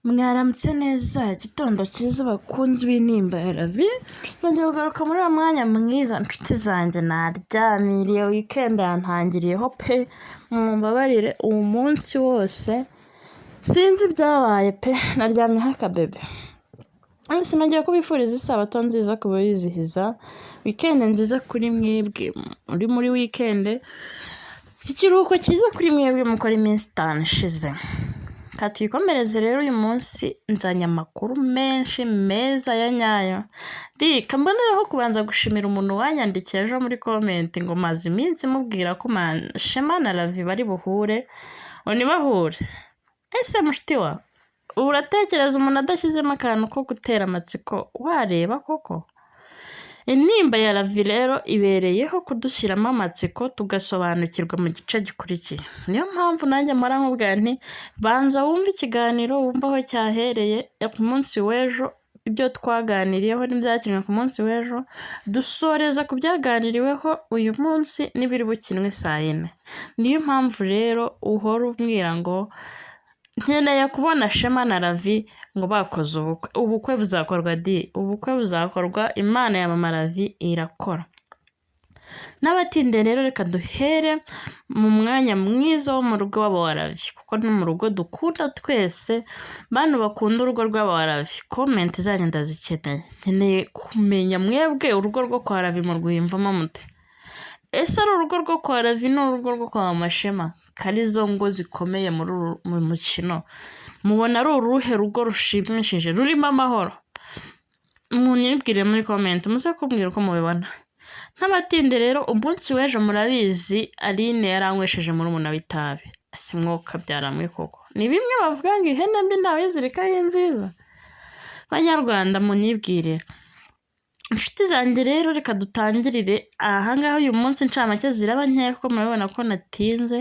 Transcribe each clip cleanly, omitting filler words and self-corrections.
Mwaramutse neza, igitondo cyiza bakunzi b'Intimba ya Ravi, nongeye kugaruka muri uwo mwanya mwiza. Nshuti zanjye, naryamiriye, weekend yantangiriyeho pe, mumbabarire uwo munsi wose sinzi ibyabaye pe, naryamye nk'akabebe. Sinongeye kubifuriza isabato nziza ku bayizihiza, weekend nziza kuri mwebwe uri muri weekend, ikiruhuko cyiza kuri mwebwe mukora iminsi 5 ishize. Reka tuyikomereze rero. Uyu munsi nzanye amakuru menshi meza ya nyayo. Reka mboneraho kubanza gushimira umuntu wanyandikiye ejo muri comment ngo maze iminsi mubwira ko Shema na Ravi bari buhure, ngo ntibahure. Ese mushuti wa, uratekereza umuntu adashyizemo akantu ko gutera amatsiko wareba koko? Intimba ya Ravi rero ibereyeho kudushyiramo amatsiko, tugasobanukirwa mu gice gikurikiye. Niyo mpamvu nanjye mpora nkubwira nti banza wumve ikiganiro, wumve aho cyahereye ku munsi w'ejo, ibyo twaganiriyeho n'ibyakinwe ku munsi w'ejo, dusoreza ku byaganiriweho uyu munsi n'ibiri bukinwe saa 4. Niyo mpamvu rero uhora umbwira ngo nkeneye kubona Shema na Ravi ngo bakoze ubukwe. Ubukwe buzakorwa di, ubukwe buzakorwa, Imana ya mama Ravi irakora. N'abatinde rero, reka duhere mu mwanya mwiza wo mu rugo w'aba Ravi, kuko ni mu rugo dukunda twese. Bantu bakunda urugo rw'aba Ravi, comment zanyu ndazikeneye. Nkeneye kumenya mwebwe urugo rwo kwa Ravi murwiyumvamo mute? Ese ari urugo rwo kwa Ravi n'urugo rwo kwa mama Shema, ko arizo ngo zikomeye muri mu mukino, mubona ari uruhe rugo rushimishije rurimo amahoro? Munyibwire muri comment, muze kumbwira uko mubibona. Ntabatinde rero, umunsi w'ejo murabizi, Aline yaranywesheje murumuna w'itabi. Ese mwuka byaramwe koko? Ni bimwe bavuga ngo ihene mbi ntawuyizirikaho inziza. Banyarwanda, munyibwirire. Inshuti zanjye rero, reka dutangirire ahangaha uyu munsi. Incamake ziraba nkeya kuko murabibona ko natinze.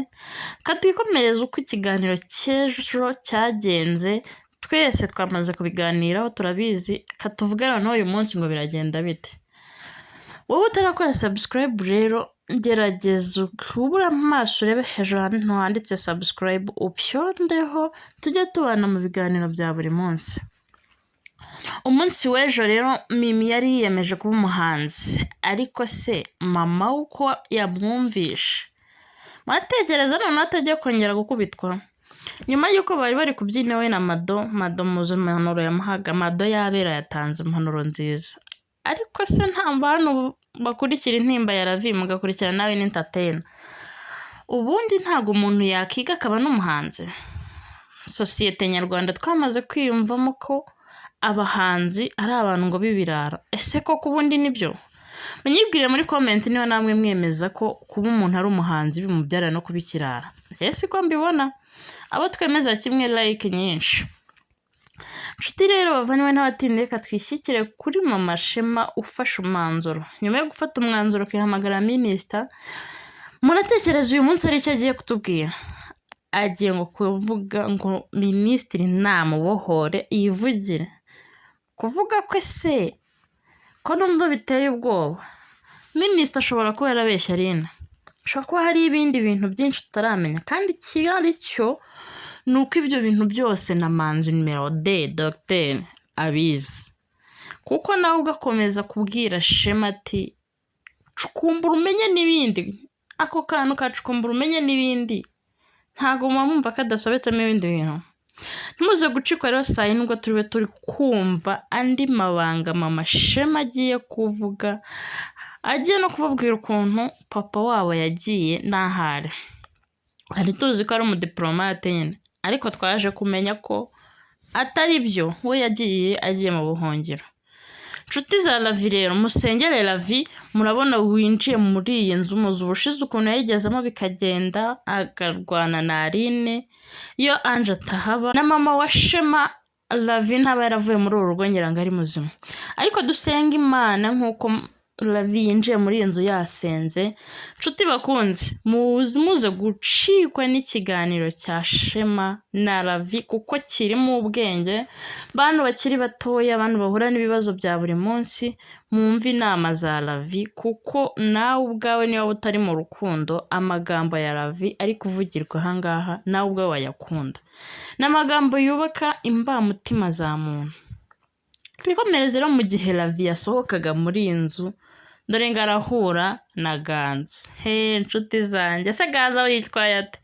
Reka twikomereze uko ikiganiro cy'ejo cyagenze. Twese twamaze kubiganiraho, turabizi. Reka tuvuge noneho uyu munsi ngo biragenda bite. Wowe utarakora subscribe rero, gerageza ubure amaso urebe hejuru ahantu handitse subscribe, upyondeho, tujye tubana mu biganiro bya buri munsi. Umunsi w'ejo rero, Mimi yari yiyemeje kuba umuhanzi, ariko se mama we uko yamwumvishe, muratekereza noneho atajya kongera gukubitwa? Nyuma y'uko bari bari kubyina we na Mado, Mado muzi impanuro yamuhaga. Mado yabera yatanze impanuro nziza. Ariko se nta bantu bakurikira Intimba ya Ravi, mugakurikira nawe n'Entertainer, ubundi ntabwo umuntu yakiga akaba n'umuhanzi? Sosiyete nyarwanda twamaze kwiyumvamo ko abahanzi ari abantu ngo b'ibirara. Ese koko ubundi nibyo? Munyibwire muri comment niba namwe mwemeza ko kuba umuntu ari umuhanzi bimubyara no kuba ikirara. Ese ko mbibona? Abo twemeza kimwe, like nyinshi. Nshuti rero bavanywe n'abatinde, reka twishyikire kuri mama Shema ufashe umwanzuro. Nyuma yo gufata umwanzuro ukihamagara minisita, muratekereza uyu munsi ari icyo agiye kutubwira? Agiye ngo kuvuga ngo minisitiri namubohore yivugire. Kuvuga ko se ko numva biteye ubwoba? Minisitiri ashobora kuba yarabeshya Aline, ashobora kuba hari ibindi bintu byinshi tutaramenya, kandi ikihari cyo ni uko ibyo bintu byose na Manzi nimero de dogiteri abizi, kuko nawe ugakomeza kubwira Shema ati cukumbura umenye n'ibindi. Ako kantu ka cukumbura umenye n'ibindi, ntabwo muba mwumva kadasobetsemo ibindi bintu? Ntimuze gucikwa rero saa 4, nubwo turibe turi kumva andi mabanga mama Shema agiye kuvuga, agiye no kubabwira ukuntu papa wabo yagiye n'ahari. Twari tuzi ko ari umudiporomate nyine, ariko twaje kumenya ko atari byo, we yagiye agiye mu buhungiro. Nshuti za Ravi rero, musengere Ravi. Murabona winjiye muri iyi nzu, muzi ubushize ukuntu yayigezemo bikagenda, akarwana na Aline. Iyo Anje atahaba na mama wa Shema, Ravi ntaba yaravuye muri uru rugo, ngira ngo ari muzima. Ariko dusenga Imana nk'uko Ravi yinjiye muri iyi nzu yasenze. Nshuti bakunze, muze gucikwa n'ikiganiro cya Shema na Ravi kuko kirimo ubwenge. Bantu bakiri batoya, abantu bahura n'ibibazo bya buri munsi, mwumve inama za Ravi kuko nawe ubwawe niba utari mu rukundo, amagambo ya Ravi ari kuvugirwa aha ngaha nawe ubwawe wayakunda. Ni amagambo yubaka imbamutima za muntu. Twikomereze rero mu gihe Ravi yasohokaga muri iyi nzu, dore ngo arahura na Ganza. He nshuti zanjye, ese Ganza we yitwaye ate?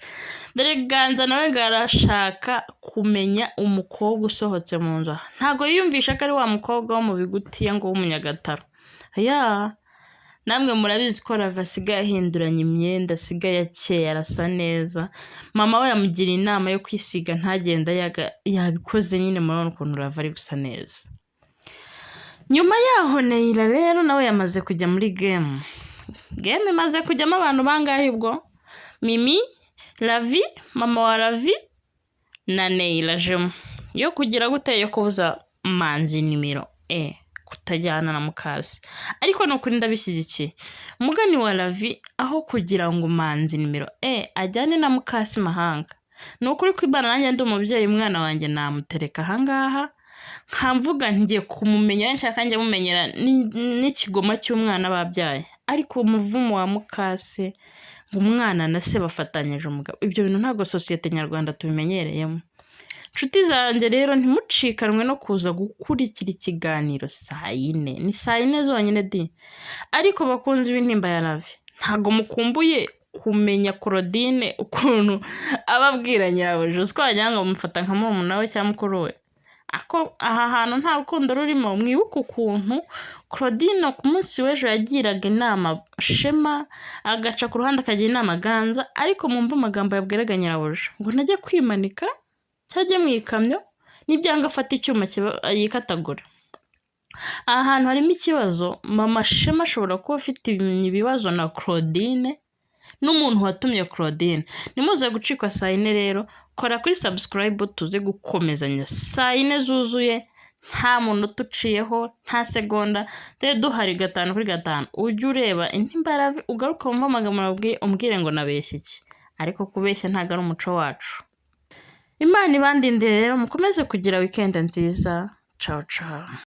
Dore Ganza nawe ngo arashaka kumenya umukobwa usohotse mu nzu aha. Ntabwo yiyumvisha ko ari wa mukobwa wo mu bigutiya ngo w'umunyagataro. Ya, namwe murabizi ko Ravi asigaye ahinduranya imyenda, asigaye akeye, arasa neza. Mama we yamugiriye inama yo kwisiga ntagende ayaga, yabikoze nyine murabona ukuntu Ravi ari gusa neza. Nyuma yaho Neyira rero nawe yamaze kujya muri game. Game imaze kujyamo abantu bangahe ubwo? Mimi, Ravi, mama wa Ravi na Neyira jemo. Yo kugira gute? Yo kubuza Manzi nimero e kutajyana na mukase. Ariko ni ukuri ndabishyigikiye. Umugani wa Ravi, aho kugira ngo Manzi nimero e ajyane na mukase mahanga. Ni ukuri kwibana nanjye ndi umubyeyi, umwana wanjye namutereka ahangaha nkamvuga ngiye kumumenya, nshaka njya mumenyera n'ikigoma cy'umwana babyaye. Ariko umuvumo wa mukase ngo umwana na se bafatanyije umugabo, ibyo bintu ntabwo sosiyete nyarwanda tubimenyereyemo. Nshuti zanjye rero, ntimucikanwe no kuza gukurikira ikiganiro saa yine, ni saa yine zonyine di. Ariko bakunzi b'intimba ya Ravi, ntabwo mukumbuye kumenya Claudine ukuntu aba abwira nyirabuja? Uzi ko wagira ngo bamufata nka murumuna we cyangwa mukuru we? Ako aha hantu nta rukundo rurimo. Mwibuke ukuntu Claudine ku munsi w'ejo yagiraga inama Shema, agaca ku ruhande akagira inama Ganza, ariko mwumve amagambo yabwiraga nyirabuja ngo ntajye kwimanika cyangwa ajye mu ikamyo, nibyanga afata icyuma yikatagura. Aha hantu harimo ikibazo. Mama Shema ashobora kuba afite ibibazo na Claudine n'umuntu watumye Claudine. Nimuze gucikwa saa yine rero, kora kuri subscribe tuze gukomezanya saa yine zuzuye, nta muntu utuciyeho, nta segonda, dore duhari gatanu kuri gatanu. Ujye ureba Intimba ya Ravi, ugaruke wumve amagambo nabwiye, umbwire ngo nabeshye iki. Ariko kubeshya ntabwo ari umuco wacu. Imana ibandindire rero, mukomeze kugira weekend nziza. Ciao ciao.